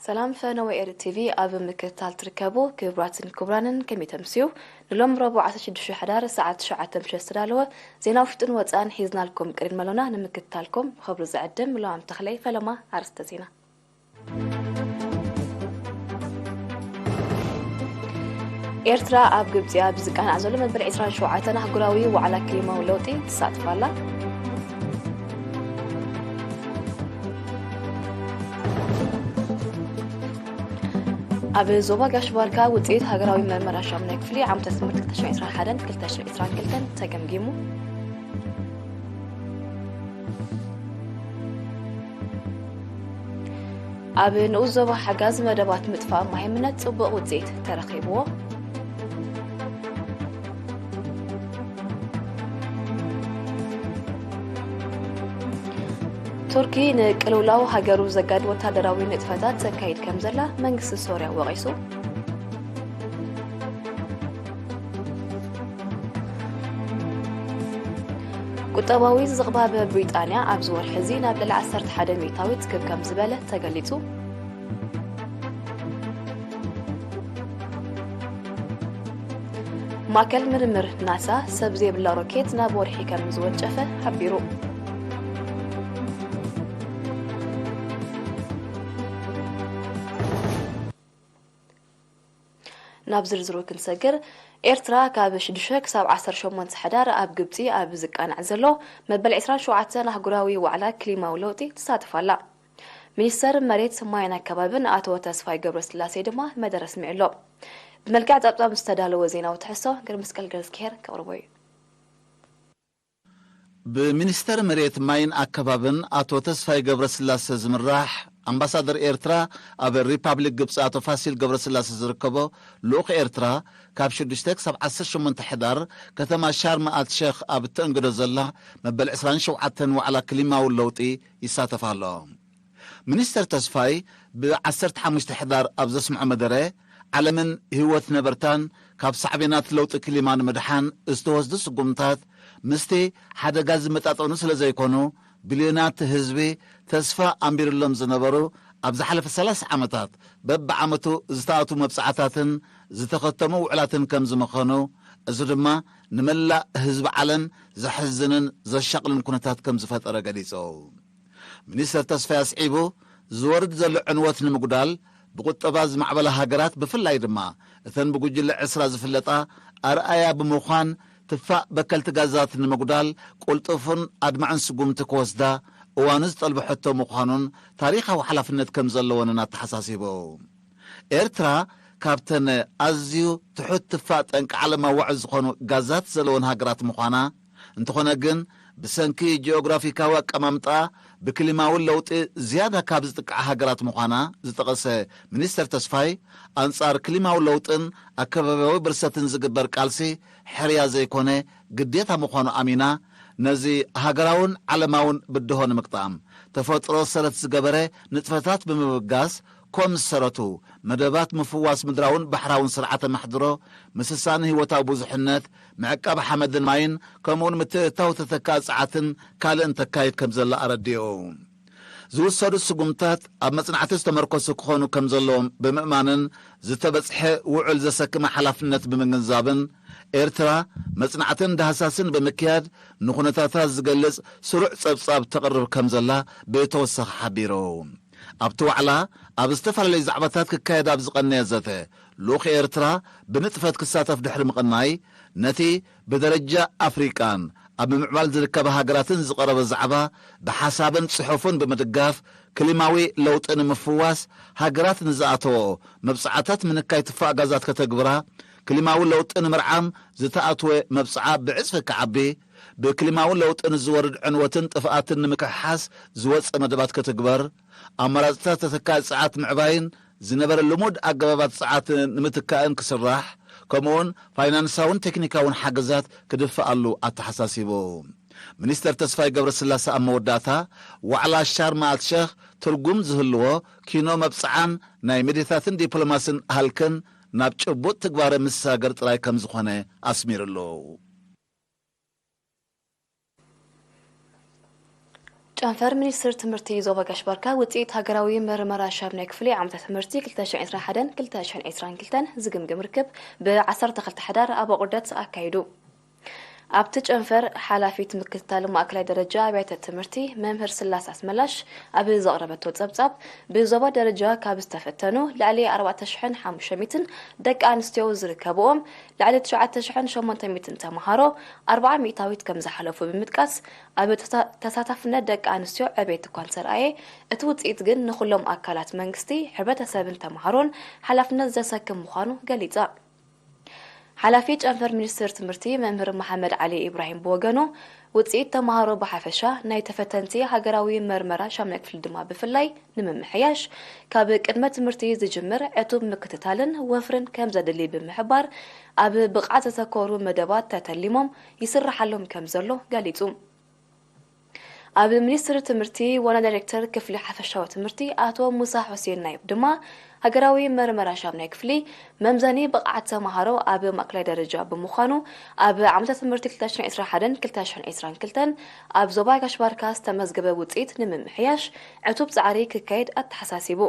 ሰላም ፈነወ ኤሪ ቲቪ ኣብ ምክትታል ትርከቡ ክቡራትን ክቡራንን፣ ከመይ ተምስዩ? ንሎም ረቡዕ ዓሰርተ ሽዱሽተ ሕዳር ሰዓት ትሽዓተ ምሸት ዝተዳለወ ዜና ውሽጥን ወፃን ሒዝናልኩም ቅድመሎና። ንምክትታልኩም ብኽብሪ ዝዕድም ሎኣም ተኽለይ። ፈለማ ኣርስተ ዜና። ኤርትራ ኣብ ግብጺ ኣብ ዝቃናዕ ዘሎ መበል ዕስራን ሸውዓተን ኣህጉራዊ ዋዕላ ክሊማዊ ለውጢ ትሳትፍ ኣላ። ኣብ ዞባ ጋሽ ባርካ ውጽኢት ሃገራዊ መርመራ ሻሙናይ ክፍሊ ዓመተ ትምህርቲ ክልተ ሽሕን ዕስራን ሓደን ክልተ ሽሕን ዕስራን ክልተን ተገምጊሙ። ኣብ ንኡስ ዞባ ሓጋዝ መደባት ምጥፋእ ማይ እምነት ጽቡቕ ውጽኢት ተረኺብዎ። ቱርኪ ንቅልውላው ሃገሩ ዘጋድ ወታደራዊ ንጥፈታት ተካይድ ከም ዘላ መንግስቲ ሶርያ ወቒሱ። ቁጠባዊ ዝቕባበ ብሪጣንያ ኣብዚ ወርሒ እዚ ናብ ልዕሊ ዓሰርተ ሓደ ሚእታዊት ክብ ከም ዝበለ ተገሊጹ። ማእከል ምርምር ናሳ ሰብ ዘይብላ ሮኬት ናብ ወርሒ ከም ዝወንጨፈ ሓቢሩ። ናብ ዝርዝሩ ክንሰግር፣ ኤርትራ ካብ ሽዱሽተ ክሳብ ዓሰርተ ሸሞንተ ሕዳር ኣብ ግብጺ ኣብ ዝቃናዕ ዘሎ መበል ዕስራን ሸውዓተን ኣህጉራዊ ዋዕላ ክሊማዊ ለውጢ ትሳተፍ ኣላ። ሚኒስተር መሬት፣ ማይን ኣከባብን ኣቶ ተስፋይ ገብረስላሴ ድማ መደረ ኣስሚዑ ኣሎ። ብመልክዕ ጸብጻብ ዝተዳለወ ዜናዊ ትሕዝቶ ግርምስቀል ገረዝግሄር ከቕርቦ እዩ። ብሚኒስተር መሬት፣ ማይን ኣከባብን ኣቶ ተስፋይ ገብረስላሴ ዝምራሕ ኣምባሳደር ኤርትራ ኣብ ሪፓብሊክ ግብጺ ኣቶ ፋሲል ገብረስላሴ ዝርከቦ ልኡኽ ኤርትራ፣ ካብ ሽዱሽተ ክሳብ ዓሰርተ ሸሞንተ ሕዳር ከተማ ሻርም ኣል ሼኽ ኣብ እተእንግዶ ዘላ መበል ዕስራን ሸውዓተን ዋዕላ ክሊማዊ ለውጢ ይሳተፍ ኣሎ። ሚኒስተር ተስፋይ ብ ዓሰርተ ሓሙሽተ ሕዳር ኣብ ዘስምዖ መደረ፣ ዓለምን ህይወት ነበርታን ካብ ሳዕቤናት ለውጢ ክሊማ ንምድሓን ዝተወስዱ ስጉምታት ምስቲ ሓደጋ ዝመጣጠኑ ስለ ዘይኮኑ፣ ቢልዮናት ህዝቢ ተስፋ ኣንቢርሎም ዝነበሩ፣ ኣብ ዝሓለፈ ሰላሳ ዓመታት በብዓመቱ ዝተኣትዉ መብጽዓታትን ዝተኸተሙ ውዕላትን ከም ዝመኸኑ፣ እዚ ድማ ንመላእ ህዝቢ ዓለም ዘሕዝንን ዘሻቕልን ኩነታት ከም ዝፈጠረ ገሊጹ። ሚኒስተር ተስፋይ ኣስዒቡ፣ ዝወርድ ዘሎ ዕንወት ንምጉዳል፣ ብቁጠባ ዝማዕበላ ሃገራት ብፍላይ ድማ እተን ብጉጅለ ዕስራ ዝፍለጣ ኣርኣያ ብምዃን፣ ትፋእ በከልቲ ጋዛት ንምጉዳል ቅልጡፍን ኣድማዕን ስጉምቲ ክወስዳ እዋኑ ዝጠልቦ ሕቶ ምዃኑን ታሪኻዊ ሓላፍነት ከም ዘለወንን ኣተሓሳሲቡ። ኤርትራ ካብተን ኣዝዩ ትሑት ትፋእ ጠንቂ ዓለማዊ ዋዒ ዝኾኑ ጋዛት ዘለወን ሃገራት ምዃና፣ እንተኾነ ግን ብሰንኪ ጂኦግራፊካዊ ኣቀማምጣ ብክሊማዊ ለውጢ ዝያዳ ካብ ዝጥቅዓ ሃገራት ምዃና ዝጠቐሰ ሚኒስተር ተስፋይ፣ ኣንጻር ክሊማዊ ለውጥን ኣከባብያዊ ብርሰትን ዝግበር ቃልሲ ሕርያ ዘይኮነ ግዴታ ምዃኑ ኣሚና፣ ነዚ ሃገራውን ዓለማውን ብድሆ ንምግጣም ተፈጥሮ ሰረት ዝገበረ ንጥፈታት ብምብጋስ፣ ኮም ዝሰረቱ መደባት ምፍዋስ ምድራውን ባሕራውን ስርዓተ ማሕድሮ፣ ምስሳን ህይወታዊ ብዙሕነት፣ ምዕቃብ ሓመድን ማይን፣ ከምኡውን ምትእትታው ተተካኢ ጸዓትን ካልእን ተካይድ ከም ዘላ ኣረዲኡ። ዝውሰዱ ስጉምታት ኣብ መጽናዕቲ ዝተመርኮሱ ክኾኑ ከም ዘለዎም ብምእማንን፣ ዝተበጽሐ ውዕል ዘሰክመ ሓላፍነት ብምግንዛብን፣ ኤርትራ መጽናዕትን ዳህሳስን ብምክያድ ንኹነታታት ዝገልጽ ስሩዕ ጸብጻብ ተቕርብ ከም ዘላ ብተወሳኺ ሓቢሩ። ኣብቲ ዋዕላ ኣብ ዝተፈላለዩ ዛዕባታት ክካየድ ኣብ ዝቐነየ ዘተ፣ ልኡኽ ኤርትራ ብንጥፈት ክሳተፍ ድሕሪ ምቕናይ፣ ነቲ ብደረጃ ኣፍሪቃን ኣብ ምምዕባል ዝርከባ ሃገራትን ዝቐረበ ዛዕባ ብሓሳብን ጽሑፍን ብምድጋፍ፣ ክሊማዊ ለውጢ ንምፍዋስ ሃገራት ንዝኣተወኦ መብጽዓታት ምንካይ ትፋእ ጋዛት ከተግብራ፣ ክሊማዊ ለውጢ ንምርዓም ዝተኣትወ መብጽዓ ብዕጽፊ ክዓቢ፣ ብክሊማዊ ለውጢ ንዝወርድ ዕንወትን ጥፍኣትን ንምክሕሓስ ዝወጸ መደባት ክትግበር፣ ኣማራጽታት ተተካኢ ጸዓት ምዕባይን ዝነበረ ልሙድ ኣገባባት ጸዓት ንምትካእን ክስራሕ፣ ከምኡውን ፋይናንሳውን ቴክኒካውን ሓገዛት ክድፍኣሉ ኣተሓሳሲቡ። ሚኒስተር ተስፋይ ገብረስላሴ ኣብ መወዳእታ፣ ዋዕላ ሻርም ኣል ሸኽ ትርጉም ዝህልዎ ኪኖ መብጽዓን ናይ ሚድያታትን ዲፕሎማስን ሃልክን ናብ ጭቡጥ ትግባረ ምስጋር ጥራይ ከም ዝኾነ ኣስሚርሉ። ጨንፈር ሚኒስትር ትምህርቲ ዞባ ጋሽ ባርካ ውፅኢት ሃገራዊ መርመራ ሻምናይ ክፍሊ ዓመተ ትምህርቲ ክልተ ሽሕን ዕስራን ሓደን ክልተ ሽሕን ዕስራን ክልተን ዝግምግም ርክብ ብ ዓሰርተ ክልተ ሕዳር ኣብ ኣቑርደት ኣካይዱ። ኣብቲ ጨንፈር ሓላፊት ምክትታል ማእከላይ ደረጃ ኣብያተ ትምህርቲ መምህር ስላስ ኣስመላሽ ኣብ ዘቕረበቶ ጸብጻብ፣ ብዞባ ደረጃ ካብ ዝተፈተኑ ልዕሊ ኣርባዕተ ሽሕን ሓሙሽተ ሚእትን ደቂ ኣንስትዮ ዝርከብዎም ልዕሊ ትሽዓተ ሽሕን ሸሞንተ ሚእትን ተምሃሮ ኣርብዓ ሚእታዊት ከም ዝሓለፉ ብምጥቃስ፣ ኣብ ተሳ- ተሳታፍነት ደቂ ኣንስትዮ ዕቤት እኳ እንተርኣየ፣ እቲ ውጽኢት ግን ንኹሎም ኣካላት መንግስቲ፣ ሕብረተሰብን ተምሃሮን ሓላፍነት ዘሰክም ምዃኑ ገሊጻ። ሓላፊ ጨንፈር ሚኒስቴር ትምህርቲ መምህር መሓመድ ዓሊ ኢብራሂም ብወገኑ፣ ውፅኢት ተምሃሮ ብሓፈሻ ናይ ተፈተንቲ ሃገራዊ መርመራ ሻምናይ ክፍሊ ድማ ብፍላይ ንምምሕያሽ፣ ካብ ቅድመ ትምህርቲ ዝጅምር ዕቱብ ምክትታልን ወፍርን ከም ዘድሊ ብምሕባር፣ ኣብ ብቕዓት ዘተኮሩ መደባት ተተሊሞም ይስርሓሎም ከም ዘሎ ገሊፁ። ኣብ ሚኒስትሪ ትምህርቲ ዋና ዳይሬክተር ክፍሊ ሓፈሻዊ ትምህርቲ ኣቶ ሙሳ ሑሴን ናይብ ድማ፣ ሃገራዊ መርመራ ሻምናይ ክፍሊ መምዘኒ ብቕዓት ተምሃሮ ኣብ ማእከላይ ደረጃ ብምዃኑ፣ ኣብ ዓመተ ትምህርቲ ክልተ ሽሕን ዕስራን ሓደን ክልተ ሽሕን ዕስራን ክልተን ኣብ ዞባ ጋሽ ባርካ ዝተመዝገበ ውፅኢት ንምምሕያሽ ዕቱብ ጻዕሪ ክካየድ ኣተሓሳሲቡ።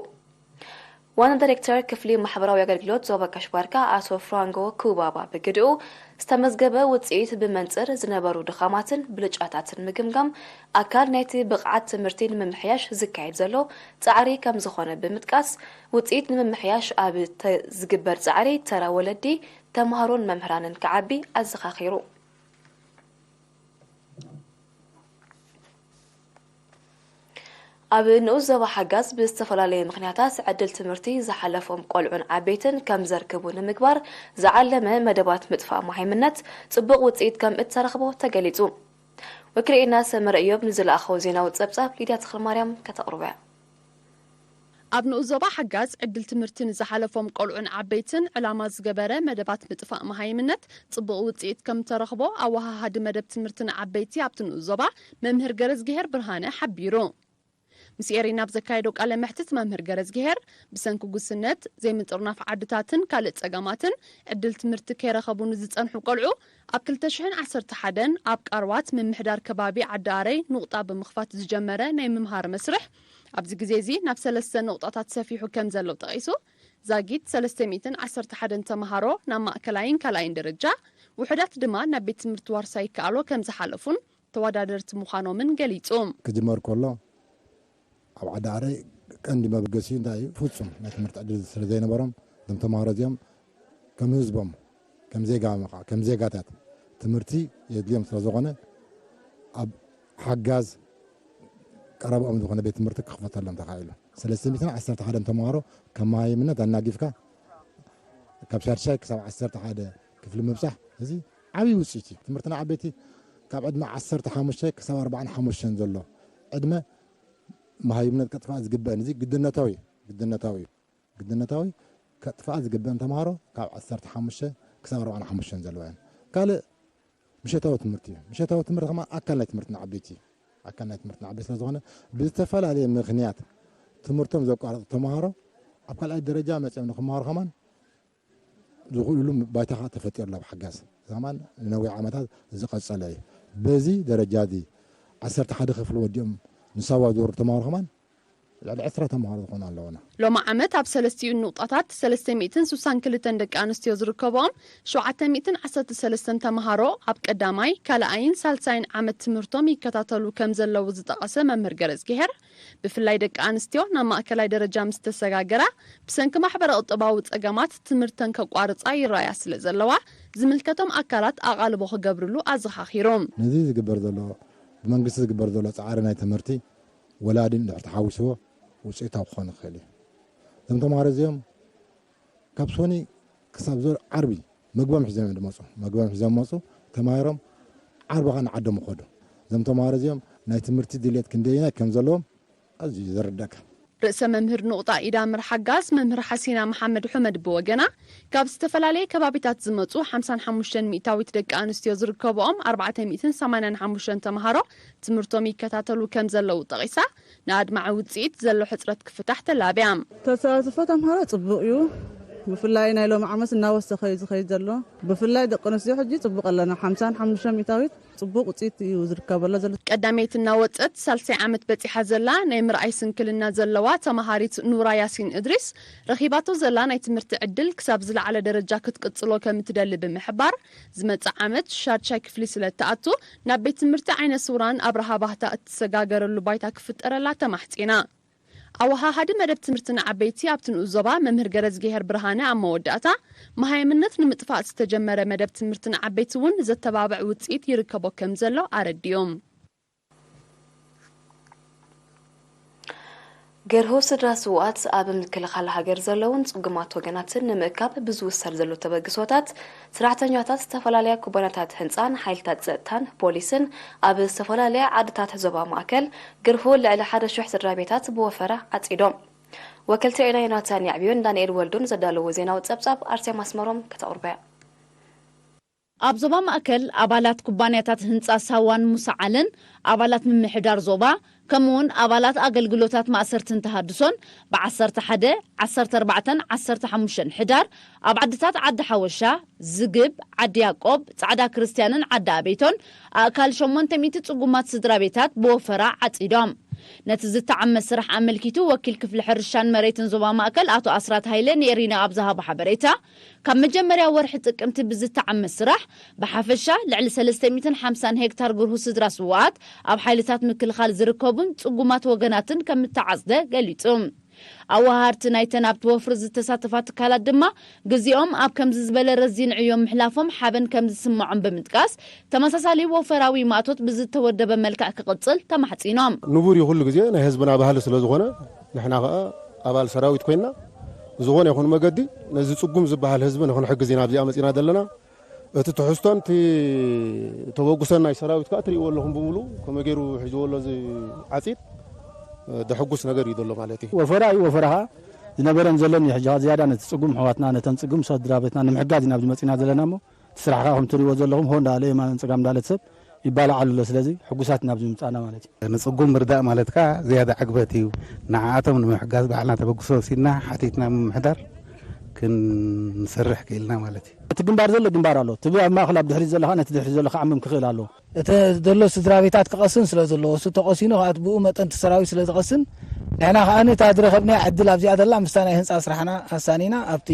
ዋና ዳይሬክተር ክፍሊ ማሕበራዊ ኣገልግሎት ዞባ ጋሽ ባርካ ኣቶ ፍራንጎ ኩባባ ብግድኡ፣ ዝተመዝገበ ውፅኢት ብመንፅር ዝነበሩ ድኻማትን ብልጫታትን ምግምጋም ኣካል ናይቲ ብቕዓት ትምህርቲ ንምምሕያሽ ዝካየድ ዘሎ ጻዕሪ ከም ዝኾነ ብምጥቃስ፣ ውፅኢት ንምምሕያሽ ኣብ ተ- ዝግበር ጻዕሪ ተራ ወለዲ፣ ተምሃሮን መምህራንን ክዓቢ ኣዘኻኺሩ። ኣብ ንኡስ ዞባ ሓጋዝ ብዝተፈላለየ ምኽንያታት ዕድል ትምህርቲ ዝሓለፎም ቆልዑን ዓበይትን ከም ዘርክቡ ንምግባር ዝዓለመ መደባት ምጥፋእ መሃይምነት ጽቡቕ ውጽኢት ከም እተረኽቦ ተገሊጹ። ወኪልኤና ሰመረ እዮብ ንዝለኣኸዎ ዜናዊ ጸብጻብ ሊድያ ተኽለማርያም ከተቕርቦ እያ። ኣብ ንኡስ ዞባ ሓጋዝ ዕድል ትምህርቲ ንዝሓለፎም ቆልዑን ዓበይትን ዕላማ ዝገበረ መደባት ምጥፋእ መሃይምነት ጽቡቕ ውጽኢት ከም ተረኽቦ ኣወሃሃዲ መደብ ትምህርቲ ንዓበይቲ ኣብቲ ንኡስ ዞባ መምህር ገረዝግሄር ብርሃነ ሓቢሩ። ምስ ኤሪና ኣብ ዘካየዶ ቃለ መሕትት መምህር ገረዝግሄር፣ ብሰንኪ ጉስነት፣ ዘይምጥርናፍ ዓድታትን ካልእ ጸገማትን ዕድል ትምህርቲ ከይረኸቡ ንዝጸንሑ ቆልዑ ኣብ ክልተ ሽሕን ዓሰርተ ሓደን ኣብ ቃርዋት ምምሕዳር ከባቢ ዓዲ ኣረይ ኑቕጣ ብምኽፋት ዝጀመረ ናይ ምምሃር መስርሕ ኣብዚ ግዜ እዚ ናብ ሰለስተ ኑቕጣታት ሰፊሑ ከም ዘሎ ጠቒሱ፣ ዛጊት ሰለስተ ሚእትን ዓሰርተ ሓደን ተምሃሮ ናብ ማእከላይን ካልኣይን ደረጃ፣ ውሑዳት ድማ ናብ ቤት ትምህርቲ ዋርሳይ ይከኣሎ ከም ዝሓለፉን ተወዳደርቲ ምዃኖምን ገሊጹ። ክጅመር ከሎ ኣብ ዓዲ ኣረይ ቀንዲ መበገሲኡ እንታይ እዩ? ፍጹም ናይ ትምህርቲ ዕድል ስለ ዘይነበሮም፣ እዞም ተምሃሮ እዚኦም ከም ህዝቦም፣ ከም ዜጋ፣ ከም ዜጋታት ትምህርቲ የድልዮም ስለ ዝኾነ፣ ኣብ ሓጋዝ ቀረባኦም ዝኾነ ቤት ትምህርቲ ክኽፈተሎም ተኻኢሉ። ሰለስተ ሚእትን ዓሰርተ ሓደን ተምሃሮ ካብ መሃይምነት ኣናጊፍካ ካብ ሻድሻይ ክሳብ ዓሰርተ ሓደ ክፍሊ ምብጻሕ፣ እዚ ዓብዪ ውፅኢት እዩ። ትምህርትና ዓበይቲ ካብ ዕድመ ዓሰርተ ሓሙሽተ ክሳብ ኣርባዓን ሓሙሽተን ዘሎ ዕድመ መሃይምነት ከጥፋእ ዝግበእን፣ እዚ ግድነታዊ እዩ። ግድነታዊ እዩ። ግድነታዊ ከጥፋእ ዝግበእን ተምሃሮ ካብ ዓሰርተ ሓሙሽተ ክሳብ ኣርባዓን ሓሙሽተን ዘለዋ እየን። ካልእ ምሸታዊ ትምህርቲ እዩ። ምሸታዊ ትምህርቲ ከማ ኣካል ናይ ትምህርቲ ንዓበይቲ እዩ። ኣካል ናይ ትምህርቲ ንዓበይቲ ስለ ዝኾነ፣ ብዝተፈላለየ ምኽንያት ትምህርቶም ዘቋረፁ ተምሃሮ ኣብ ካልኣይ ደረጃ መፂኦም ንክመሃሩ ከማን ዝኽእልሉ ባይታ ከዓ ተፈጢሩ ኣሎ። ኣብ ሓጋዝ ከማን ንነዊሕ ዓመታት ዝቐፀለ እዩ። በዚ ደረጃ እዚ ዓሰርተ ሓደ ክፍሊ ወዲኦም ንሳዋ ዝወርዱ ተምሃሮ ከማን ልዕሊ ዕስራ ተምሃሮ ዝኾኑ ኣለውና። ሎሚ ዓመት ኣብ ሰለስቲኡ ንቑጣታት ሰለስተ ሚእትን ስሳን ክልተን ደቂ ኣንስትዮ ዝርከብኦም ሸውዓተ ሚእትን ዓሰርተ ሰለስተን ተምሃሮ ኣብ ቀዳማይ፣ ካልኣይን ሳልሳይን ዓመት ትምህርቶም ይከታተሉ ከም ዘለዉ ዝጠቐሰ መምህር ገረዝግሄር፣ ብፍላይ ደቂ ኣንስትዮ ናብ ማእከላይ ደረጃ ምስ ተሰጋገራ ብሰንኪ ማሕበረ ቁጠባዊ ጸገማት ትምህርተን ከቋርጻ ይረኣያ ስለ ዘለዋ ዝምልከቶም ኣካላት ኣቓልቦ ክገብርሉ ኣዘኻኺሩ። ነዚ ዝግበር ዘሎ፣ ብመንግስቲ ዝግበር ዘሎ ጻዕሪ ናይ ትምህርቲ ወላዲ እንድሕር ተሓዊስዎ ውፅኢታዊ ክኾን ይኽእል እዩ። እዞም ተምሃሮ እዚኦም ካብ ሶኒ ክሳብ ዞ ዓርቢ መግቦም ሒዞም እዮም ዝመፁ። መግቦም ሒዞም መፁ፣ ተማሂሮም ዓርቢ ኸዓ ንዓዶም ይኸዱ። እዞም ተምሃሮ እዚኦም ናይ ትምህርቲ ድልየት ክንደየናይ ከም ዘለዎም ኣዝዩ እዩ ዘረደካ። ርእሰ መምህር ኑቕጣ ኢዳምር ሓጋዝ መምህር ሓሲና መሓመድ ሑመድ ብወገና፣ ካብ ዝተፈላለየ ከባቢታት ዝመፁ ሓምሳን ሓሙሽተን ሚእታዊት ደቂ ኣንስትዮ ዝርከብኦም ኣርባዕተ ሚእትን ሰማንያን ሓሙሽተን ተምሃሮ ትምህርቶም ይከታተሉ ከም ዘለዉ ጠቒሳ፣ ንኣድማዒ ውፅኢት ዘሎ ሕፅረት ክፍታሕ ተላብያ። ተሳትፎ ተምሃሮ ፅቡቕ እዩ። ብፍላይ ናይ ሎሚ ዓመት እናወሰኸ እዩ ዝኸይድ ዘሎ። ብፍላይ ደቂ ኣንስትዮ ሕጂ ጽቡቕ ኣለና። ሓምሳን ሓሙሽተ ሚእታዊት ጽቡቕ ውጽኢት እዩ ዝርከበሎ ዘሎ። ቀዳመይቲ እናወጸት ሳልሳይ ዓመት በጺሓ ዘላ ናይ ምርኣይ ስንክልና ዘለዋ ተማሃሪት ኑራ ያሲን እድሪስ፣ ረኺባቶ ዘላ ናይ ትምህርቲ ዕድል ክሳብ ዝለዓለ ደረጃ ክትቅጽሎ ከም እትደሊ ብምሕባር፣ ዝመጽእ ዓመት ሻድሻይ ክፍሊ ስለ እትኣቱ፣ ናብ ቤት ትምህርቲ ዓይነ ስውራን ኣብርሃ ባህታ እትሰጋገረሉ ባይታ ክፍጠረላ ተማሕጺና። ኣወሃሃዲ መደብ ትምህርቲ ንዓበይቲ ኣብቲ ንኡስ ዞባ መምህር ገረዝግሄር ብርሃነ ኣብ መወዳእታ፣ መሃይምነት ንምጥፋእ ዝተጀመረ መደብ ትምህርቲ ንዓበይቲ እውን ዘተባብዕ ውጽኢት ይርከቦ ከም ዘሎ ኣረዲኦም። ገርሁ ስድራ ስውኣት ኣብ ምክልኻል ሃገር ዘለውን ጽጉማት ወገናትን ንምእካብ ብዝውሰድ ዘሎ ተበግሶታት፣ ሰራሕተኛታት ዝተፈላለያ ኩባንያታት ህንጻን ሓይልታት ጸጥታን ፖሊስን ኣብ ዝተፈላለያ ዓድታት ዞባ ማእከል ግርሁ ልዕሊ ሓደ ሽሕ ስድራ ቤታት ብወፈራ ዓጺዶም። ወከልቲ ሬድዮ ዮናታን ያዕብዮን ዳንኤል ወልዱን ዘዳለዎ ዜናዊ ጸብጻብ ኣርሴማ ኣስመሮም ከተቕርቦ እያ። ኣብ ዞባ ማእከል ኣባላት ኩባንያታት ህንጻ ሳዋን ሙሳዓልን ኣባላት ምምሕዳር ዞባ፣ ከምኡውን ኣባላት ኣገልግሎታት ማእሰርትን ተሃድሶን ብ ዓሰርተ ሓደ፣ ዓሰርተ ኣርባዕተን ዓሰርተ ሓሙሽተን ሕዳር ኣብ ዓድታት ዓዲ ሓወሻ፣ ዝግብ፣ ዓዲ ያቆብ፣ ጻዕዳ ክርስትያንን ዓዲ ኣቤቶን ኣእካል ሸሞንተ ሚእቲ ጽጉማት ስድራ ቤታት ብወፈራ ዓጺዶም። ነቲ ዝተዓመ ስራሕ ኣመልኪቱ ወኪል ክፍሊ ሕርሻን መሬትን ዞባ ማእከል ኣቶ ኣስራት ሃይለ ንኤሪና ኣብ ዝሃቦ ሓበሬታ፣ ካብ መጀመርያ ወርሒ ጥቅምቲ ብዝተዓመ ስራሕ ብሓፈሻ ልዕሊ ሰለስተ ሚእትን ሓምሳን ሄክታር ግርሁ ስድራ ስውኣት ኣብ ሓይልታት ምክልኻል ዝርከቡን ጽጉማት ወገናትን ከም እተዓጽደ ገሊጹ። ኣወሃሃድቲ ናይተን ኣብቲ ወፍሪ ዝተሳተፋ ትካላት ድማ፣ ግዜኦም ኣብ ከምዚ ዝበለ ረዚን ዕዮ ምሕላፎም ሓበን ከም ዝስምዖም ብምጥቃስ፣ ተመሳሳሊ ወፈራዊ ማእቶት ብዝተወደበ መልክዕ ክቕጽል ተማሕጺኖም። ንቡር እዩ፣ ኩሉ ግዜ ናይ ህዝብና ባህሊ ስለ ዝኾነ፣ ንሕና ኸኣ ኣባል ሰራዊት ኮይንና፣ ብዝኾነ ይኹን መገዲ ነዚ ጽጉም ዝበሃል ህዝቢ ንኽንሕግዝ ኢና ኣብዚኣ መጺና ዘለና። እቲ ትሕዝቶን እቲ ተበግሶን ናይ ሰራዊት ከኣ ትርእይዎ ኣለኹም፣ ብምሉእ ከመይ ገይሩ ሒዝዎ ኣሎ እዚ ዓጺድ፣ እ፣ ደሐጉስ ነገር እዩ ዘሎ ማለት እዩ። ወፈራ እዩ፣ ወፈራ ኸኣ ዝነበረን ዘሎን እዩ። ሕጂ ኸኣ ዝያዳ ነቲ ጽጉም ኣሕዋትና፣ ነተን ጽጉም ስድራ ቤትና ንምሕጋዝ ኢና ኣብዚ መጺና ዘለና እሞ፣ እቲ ስራሕ ኸኣ ከም ትርእይዎ ዘለኹም፣ ሆ እንዳበለ የማንን ጸጋም እንዳበለ ሰብ ይባላዓሉ ኣሎ። ስለዚ ሕጉሳት ኢና ኣብዚ ምምጻእና ማለት እዩ። ንጽጉም ምርዳእ ማለት ከኣ ዝያዳ ዕግበት እዩ። ንዓኣቶም ንምሕጋዝ ባዕልና ተበግሶ ወሲድና፣ ሓቲትና ምምሕዳር ክንሰርሕ ክኢልና ማለት እዩ። እቲ ግንባር ዘሎ ግንባር ኣሎ። እቲ ኣብ ማእከል ኣብ ድሕሪት ዘሎ ኸኣ ነቲ ድሕሪት ዘሎ ክዓምም ክኽእል ኣለዎ። እቲ ዘሎ ስድራ ቤታት ክቐስን ስለ ዘለዎ፣ እሱ ተቐሲኑ ኸኣ ብኡ መጠን እቲ ሰራዊት ስለ ዝቐስን፣ ንሕና ኸኣ ነታ ዝረኸብናያ ዕድል ኣብዚኣ ዘላ ምስታ ናይ ህንጻ ስራሕና ኣሳኒና ኣብቲ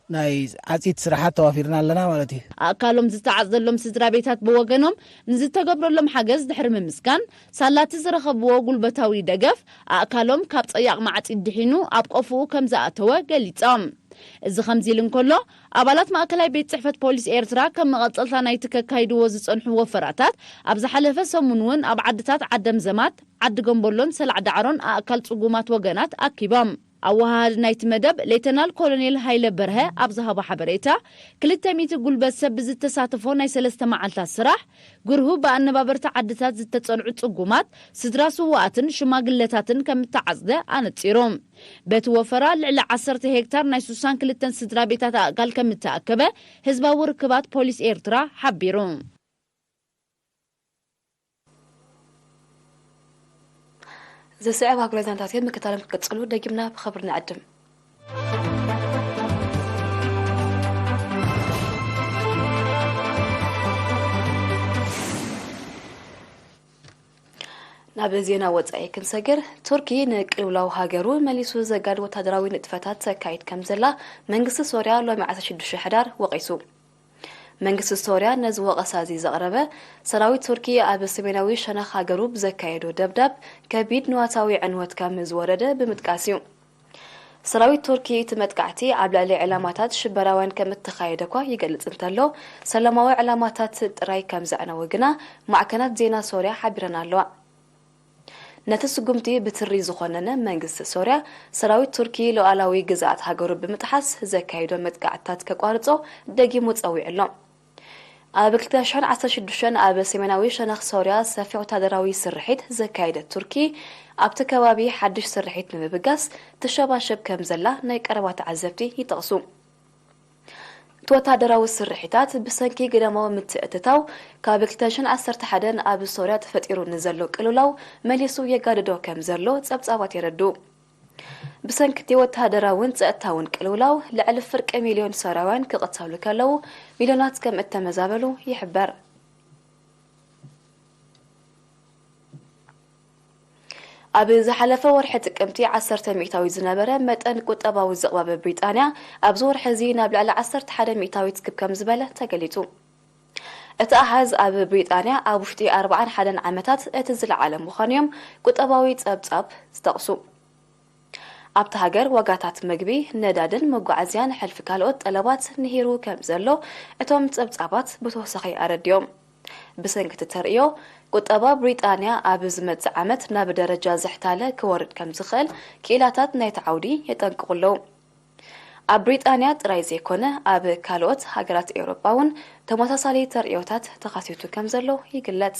ናይ ዓጺድ ስራሓት ተዋፊርና ኣለና ማለት እዩ። ኣእካሎም ዝተዓጽደሎም ስድራ ቤታት ብወገኖም ንዝተገብረሎም ሓገዝ ድሕሪ ምምስጋን፣ ሳላቲ ዝረኸብዎ ጉልበታዊ ደገፍ ኣእካሎም ካብ ጸያቕ ማዕጺድ ድሒኑ ኣብ ቆፍኡ ከም ዝኣተወ ገሊጾም። እዚ ከምዚ ኢሉ እንከሎ፣ ኣባላት ማእከላይ ቤት ጽሕፈት ፖሊስ ኤርትራ ከም መቐጸልታ ናይቲ ከካይድዎ ዝጸንሑ ወፈራታት፣ ኣብ ዝሓለፈ ሰሙን እውን ኣብ ዓድታት ዓደምዘማት፣ ዓዲ ገምበሎን ሰላዕ ዳዕሮን ኣእካል ጽጉማት ወገናት ኣኪቦም። ኣወሃሃዲ ናይቲ መደብ ሌተናል ኮሎኔል ሃይለ በርሀ ኣብ ዝሃቦ ሓበሬታ፣ ክልተ ሚእቲ ጉልበት ሰብ ብዝተሳተፎ ናይ ሰለስተ መዓልታት ስራሕ፣ ግርሁ ብኣነባበርቲ ዓድታት ዝተጸንዑ ጽጉማት፣ ስድራ ስዉኣትን ሽማግለታትን ከም እተዓጽደ ኣነጺሩ። በቲ ወፈራ ልዕሊ ዓሰርተ ሄክታር ናይ ሱሳን ክልተን ስድራ ቤታት ኣእካል ከም እተኣከበ ህዝባዊ ርክባት ፖሊስ ኤርትራ ሓቢሩ። ዝስዕብ ኣህጉራዊ ዜናታት እዮም ምክታሎም ክትቅጽሉ ደጊምና ብኽብሪ ንዕድም። ናብ ዜና ወጻኢ ክንሰግር፣ ቱርኪ ንቅልውላው ሃገሩ መሊሱ ዘጋድድ ወታደራዊ ንጥፈታት ተካይድ ከም ዘላ መንግስቲ ሶርያ ሎሚ ዓሰርተ ሽዱሽተ ሕዳር ወቒሱ። መንግስቲ ሶርያ ነዚ ወቐሳ እዚ ዘቕረበ፣ ሰራዊት ቱርኪ ኣብ ሰሜናዊ ሸነኽ ሃገሩ ብዘካየዶ ደብዳብ ከቢድ ንዋታዊ ዕንወት ከም ዝወረደ ብምጥቃስ እዩ። ሰራዊት ቱርኪ እቲ መጥቃዕቲ ኣብ ልዕሊ ዕላማታት ሽበራውያን ከም እተኻየደ እኳ ይገልጽ እንተሎ፣ ሰላማዊ ዕላማታት ጥራይ ከም ዘዕነወ ግና ማዕከናት ዜና ሶርያ ሓቢረን ኣለዋ። ነቲ ስጉምቲ ብትሪ ዝኾነነ መንግስቲ ሶርያ፣ ሰራዊት ቱርኪ ሉዓላዊ ግዝኣት ሃገሩ ብምጥሓስ ዘካየዶ መጥቃዕትታት ከቋርጾ ደጊሙ ጸዊዑ ኣሎ። ኣብ ክልተ ሽሕን ዓሰርተ ሽዱሽተን ኣብ ሰሜናዊ ሸነኽ ሶርያ ሰፊሕ ወታደራዊ ስርሒት ዘካየደት ቱርኪ፣ ኣብቲ ከባቢ ሓድሽ ስርሒት ንምብጋስ ትሸባሸብ ከም ዘላ ናይ ቀረባ ተዓዘብቲ ይጠቕሱ። እቲ ወታደራዊ ስርሒታት ብሰንኪ ግዳማዊ ምትእትታው ካብ ክልተ ሽሕን ዓሰርተ ሓደን ኣብ ሶርያ ተፈጢሩ ንዘሎ ቅልውላው መሊሱ የጋድዶ ከም ዘሎ ጸብጻባት የረድኡ። ብሰንክቲ ወተሃደራውን ጸጥታውን ቅልውላው ልዕሊ ፍርቂ ሚልዮን ሶርያውያን ክቕተሉ ከለዉ፣ ሚልዮናት ከም እተመዛበሉ ይሕበር። ኣብ ዝሓለፈ ወርሒ ጥቅምቲ ዓሰርተ ሚእታዊት ዝነበረ መጠን ቁጠባዊ ዝቕባበ ብሪጣንያ፣ ኣብዚ ወርሒ እዚ ናብ ልዕሊ ዓሰርተ ሓደ ሚእታዊት ክብ ከም ዝበለ ተገሊጹ። እቲ ኣሃዝ ኣብ ብሪጣንያ ኣብ ውሽጢ ኣርባዓን ሓደን ዓመታት እቲ ዝለዓለ ምዃኑ እዮም ቁጠባዊ ጸብጻብ ዝጠቕሱ። ኣብቲ ሃገር ዋጋታት መግቢ፣ ነዳድን መጓዓዝያን ሕልፊ ካልኦት ጠለባት ንሂሩ ከም ዘሎ እቶም ጸብጻባት ብተወሳኺ ኣረዲኦም። ብሰንኪ እቲ ተርእዮ፣ ቁጠባ ብሪጣንያ ኣብ ዝመጽእ ዓመት ናብ ደረጃ ዝሕታለ ክወርድ ከም ዝኽእል ክኢላታት ናይቲ ዓውዲ የጠንቅቑ ኣለዉ። ኣብ ብሪጣንያ ጥራይ ዘይኮነ፣ ኣብ ካልኦት ሃገራት ኤውሮጳ እውን ተመሳሳሊ ተርእዮታት ተኸሲቱ ከም ዘሎ ይግለጽ።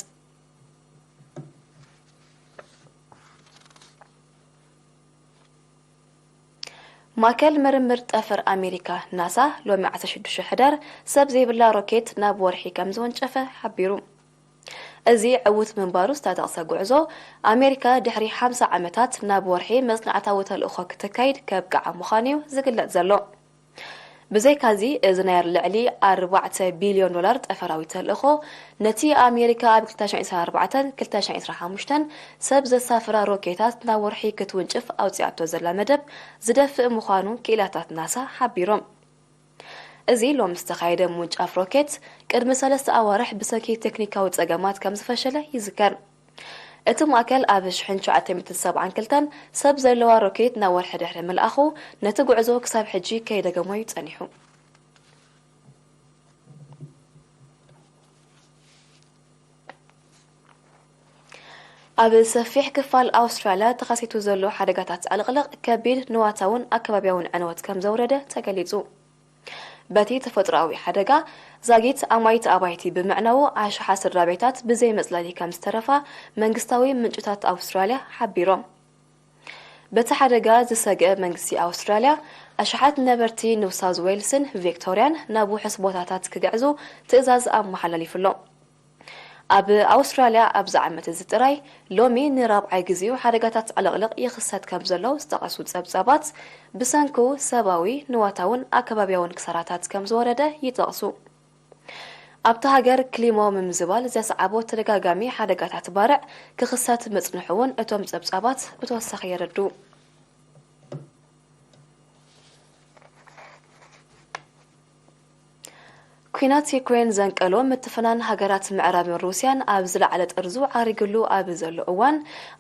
ማእከል ምርምር ጠፈር ኣሜሪካ ናሳ ሎሚ ዓሰርተ ሽዱሽተ ሕዳር ሰብ ዘይብላ ሮኬት ናብ ወርሒ ከም ዝወንጨፈ ሓቢሩ። እዚ ዕዉት ምንባሩ ዝተጠቕሰ ጉዕዞ፣ ኣሜሪካ ድሕሪ ሓምሳ ዓመታት ናብ ወርሒ መጽናዕታዊ ተልእኾ ክተካይድ ከብቅዓ ምዃኑ እዩ ዝግለጽ ዘሎ። ብዘይካዚ፣ እዚ ናይ ልዕሊ ኣርባዕተ ቢልዮን ዶላር ጠፈራዊ ተልእኾ፣ ነቲ ኣሜሪካ ኣብ ክልተ ሽሕን ዕስራን ኣርባዕተን ክልተ ሽሕን ዕስራን ሓሙሽተን ሰብ ዘሳፍራ ሮኬታት ናብ ወርሒ ክትውንጭፍ ኣውጺኣቶ ዘላ መደብ ዝደፍእ ምዃኑ ክኢላታት ናሳ ሓቢሮም። እዚ ሎሚ ዝተኻየደ ምውንጫፍ ሮኬት፣ ቅድሚ ሰለስተ ኣዋርሕ ብሰንኪ ቴክኒካዊ ጸገማት ከም ዝፈሸለ ይዝከር። እቲ ማእከል ኣብ ሽሕን ትሽዓተ ሚእትን ሰብዓን ክልተን ሰብ ዘለዋ ሮኬት ናብ ወርሒ ድሕሪ ምልኣኹ፣ ነቲ ጉዕዞ ክሳብ ሕጂ ከይደገሞ እዩ ጸኒሑ። ኣብ ሰፊሕ ክፋል ኣውስትራልያ ተኸሲቱ ዘሎ ሓደጋታት ዕልቕልቕ ከቢድ ንዋታውን ኣከባብያውን ዕንወት ከም ዘውረደ ተገሊጹ። በቲ ተፈጥሮኣዊ ሓደጋ፣ ዛጊት ኣማኢት ኣባይቲ ብምዕናዉ፣ ኣሽሓት ስድራ ቤታት ብዘይ መጽለሊ ከም ዝተረፋ መንግስታዊ ምንጭታት ኣውስትራልያ ሓቢሮም። በቲ ሓደጋ ዝሰግአ መንግስቲ ኣውስትራልያ፣ ኣሽሓት ነበርቲ ኒው ሳውዝ ዌልስን ቪክቶርያን ናብ ውሑስ ቦታታት ክግዕዙ ትእዛዝ ኣመሓላሊፉ ኣሎ። ኣብ ኣውስትራልያ ኣብዚ ዓመት እዚ ጥራይ ሎሚ ንራብዓይ ግዜኡ ሓደጋታት ዕልቕልቕ ይኽሰት ከም ዘሎ ዝጠቐሱ ጸብጻባት፣ ብሰንኩ ሰብኣዊ፣ ንዋታውን ኣከባብያውን ክሳራታት ከም ዝወረደ ይጠቕሱ። ኣብታ ሃገር ክሊማዊ ምምዝባል ዘስዓቦ ተደጋጋሚ ሓደጋታት ባርዕ ክኽሰት ምጽንሑ እውን እቶም ጸብጻባት ብተወሳኺ የረድኡ። ኲናት ዩክሬን ዘንቀሎ ምትፍናን ሃገራት ምዕራብን ሩስያን ኣብ ዝለዓለ ጥርዙ ዓሪግሉ ኣብ ዘሎ እዋን፣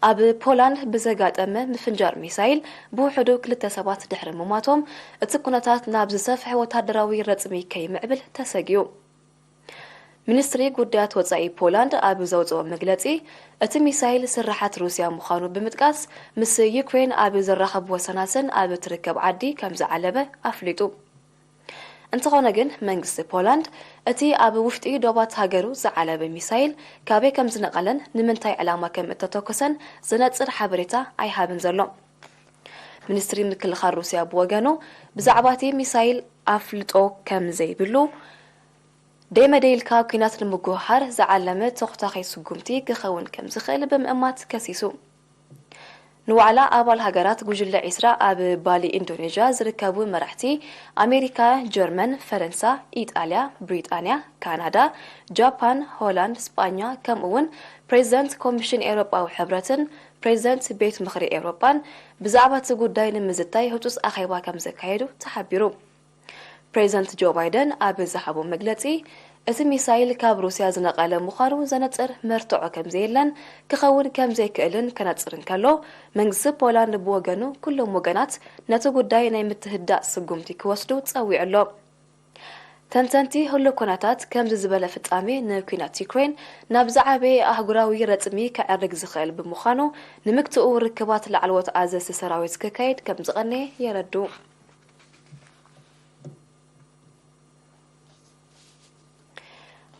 ኣብ ፖላንድ ብዘጋጠመ ምፍንጃር ሚሳይል ብውሕዱ ክልተ ሰባት ድሕሪ ምሟቶም፣ እቲ ኩነታት ናብ ዝሰፍሐ ወታደራዊ ረጽሚ ከይምዕብል ተሰጊኡ። ሚኒስትሪ ጉዳያት ወጻኢ ፖላንድ ኣብ ዘውጽኦ መግለጺ፣ እቲ ሚሳይል ስርሓት ሩስያ ምዃኑ ብምጥቃስ፣ ምስ ዩክሬን ኣብ ዘራኸብ ወሰናስን ኣብ እትርከብ ዓዲ ከም ዝዓለበ ኣፍሊጡ። እንተኾነ ግን፣ መንግስቲ ፖላንድ እቲ ኣብ ውሽጢ ዶባት ሃገሩ ዝዓለበ ሚሳይል ካበይ ከም ዝነቐለን ንምንታይ ዕላማ ከም እተተኮሰን ዘነጽር ሓበሬታ ኣይሃብን ዘሎ። ሚኒስትሪ ምክልኻል ሩስያ ብወገኑ፣ ብዛዕባ እቲ ሚሳይል ኣፍልጦ ከም ዘይብሉ፣ ደይመደይልካ ኲናት ንምጉህሃር ዝዓለመ ተኹታኺ ስጉምቲ ክኸውን ከም ዝኽእል ብምእማት ከሲሱ። ንዋዕላ ኣባል ሃገራት ጉጅለ ዒስራ ኣብ ባሊ ኢንዶኔዥያ ዝርከቡ መራሕቲ ኣሜሪካ፣ ጀርመን፣ ፈረንሳ፣ ኢጣልያ፣ ብሪጣንያ፣ ካናዳ፣ ጃፓን፣ ሆላንድ፣ ስጳኛ፣ ከምኡ እውን ፕሬዚደንት ኮሚሽን ኤውሮጳዊ ሕብረትን ፕሬዚደንት ቤት ምኽሪ ኤውሮጳን ብዛዕባ እቲ ጉዳይ ንምዝታይ ህጹጽ ኣኼባ ከም ዘካየዱ ተሓቢሩ። ፕሬዚደንት ጆ ባይደን ኣብ ዝሃቦ መግለጺ፣ እቲ ሚሳይል ካብ ሩስያ ዝነቐለ ምዃኑ ዘነጽር መርትዖ ከም ዘየለን ክኸውን ከም ዘይክእልን ከነጽር እንከሎ፣ መንግስቲ ፖላንድ ብወገኑ ኩሎም ወገናት ነቲ ጉዳይ ናይ ምትህዳእ ስጉምቲ ክወስዱ ጸዊዑ ኣሎ። ተንተንቲ ህሉው ኩነታት ከምዚ ዝበለ ፍጻሜ ንኲናት ዩክሬን ናብ ዝዓበየ ኣህጉራዊ ረጽሚ ከዕርግ ዝኽእል ብምዃኑ፣ ንምግትኡ ርክባት ላዕለዎት ኣዘዝቲ ሰራዊት ክካየድ ከም ዝቐነየ የረድኡ።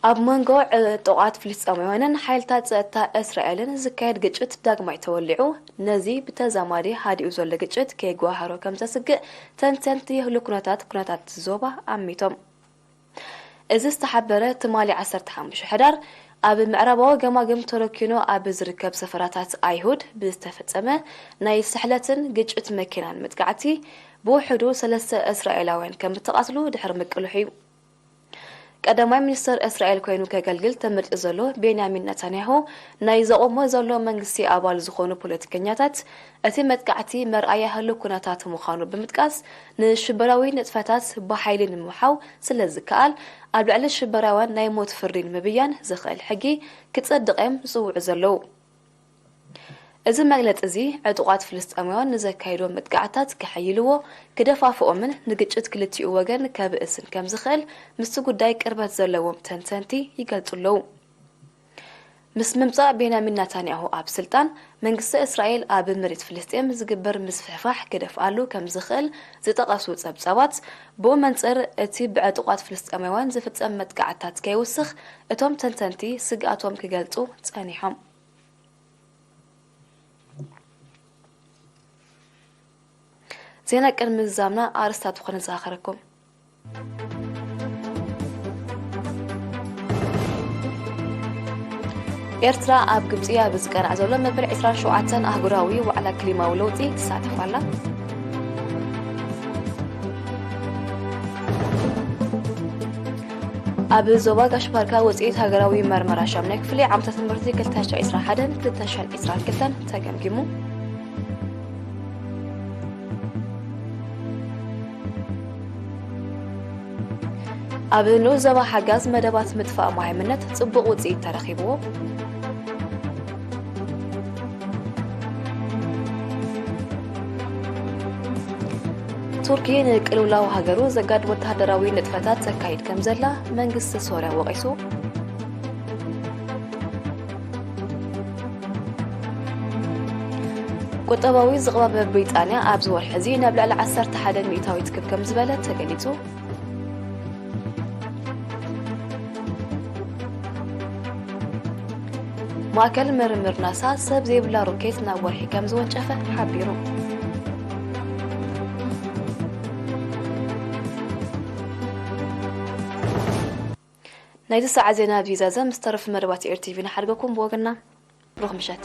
ኣብ መንጎ ዕጡቓት ፍልስጤማውያንን ሓይልታት ጸጥታ እስራኤልን ዝካየድ ግጭት ዳግማይ ተወሊዑ፣ ነዚ ብተዛማዲ ሃዲኡ ዘሎ ግጭት ከይጓሃሮ ከም ዘስግእ ተንተንቲ የህሉ ኩነታት ኩነታት ዞባ ኣሚቶም። እዚ ዝተሓበረ ትማሊ ዓሰርተ ሓሙሽተ ሕዳር ኣብ ምዕራባዊ ገማግም ቶሮኪኖ ኣብ ዝርከብ ሰፈራታት ኣይሁድ ብዝተፈጸመ ናይ ስሕለትን ግጭት መኪናን መጥቃዕቲ ብውሕዱ ሰለስተ እስራኤላውያን ከም እተቓትሉ ድሕሪ ምቅልሑ እዩ። ቀዳማይ ሚኒስተር እስራኤል ኮይኑ ከገልግል ተመሪጹ ዘሎ ቤንያሚን ነታንያሁ፣ ናይ ዘቑሞ ዘሎ መንግስቲ ኣባል ዝኾኑ ፖለቲከኛታት፣ እቲ መጥቃዕቲ መርኣያ ህሉው ኩነታት ምዃኑ ብምጥቃስ፣ ንሽበራዊ ንጥፈታት ብሓይሊ ንምውሓው ስለ ዝከኣል፣ ኣብ ልዕሊ ሽበራውያን ናይ ሞት ፍርዲ ንምብያን ዝኽእል ሕጊ ክጸድቕ እዮም ዝጽውዑ ዘለዉ። እዚ መግለጺ እዚ፣ ዕጡቓት ፍልስጤማውያን ንዘካይዶ መጥቃዕታት ከሐይልዎ፣ ክደፋፍኦምን ንግጭት ክልቲኡ ወገን ከብእስን ከም ዝኽእል ምስቲ ጉዳይ ቅርበት ዘለዎም ተንተንቲ ይገልጹ ኣለዉ። ምስ ምምጻእ ቤንያሚን ናታንያሁ ኣብ ስልጣን፣ መንግስቲ እስራኤል ኣብ መሬት ፍልስጤም ዝግበር ምስፍሕፋሕ ክደፍኣሉ ከም ዝኽእል ዝጠቐሱ ጸብጻባት፣ ብኡ መንጽር እቲ ብዕጡቓት ፍልስጤማውያን ዝፍጸም መጥቃዕታት ከይውስኽ እቶም ተንተንቲ ስግኣቶም ክገልጹ ጸኒሖም። ዜና ቅድሚ ምዝዛምና ኣርእስታቱ ክነዘኻኽረኩም። ኤርትራ ኣብ ግብጺ ኣብ ዝቀናዕ ዘሎ መበል ዕስራን ሸውዓተን ኣህጉራዊ ዋዕላ ክሊማዊ ለውጢ ትሳተፍ ኣላ። ኣብ ዞባ ጋሽ ባርካ ውጽኢት ሃገራዊ መርመራ ሻምናይ ክፍሊ ዓመተ ትምህርቲ ክልተ ሺሕ ዕስራን ሓደን ክልተ ሺሕ ዕስራን ክልተን ተገምጊሙ። ኣብ ንኡስ ዞባ ሓጋዝ መደባት ምጥፋእ ማይ ምነት ጽቡቕ ውጽኢት ተረኺብዎ። ቱርኪ ንቅልውላው ሃገሩ ዘጋድድ ወተሃደራዊ ንጥፈታት ተካይድ ከም ዘላ መንግስቲ ሶርያ ወቒሱ። ቁጠባዊ ዝቕባበ ብሪጣንያ ኣብዚ ወርሒ እዚ ናብ ልዕሊ ዓሰርተ ሓደ ሚእታዊት ክብ ከም ዝበለ ተገሊጹ። ማእከል ምርምር ናሳ ሰብ ዘይብላ ሮኬት ናብ ወርሒ ከም ዝወንጨፈ ሓቢሩ። ናይዚ ሰዓት ዜና ኣብዚ ዛዘም፣ ምስ ተረፉ መደባት ኤር ቲቪ ንሓድገኩም ብወገንና ብሩኽ ምሸት።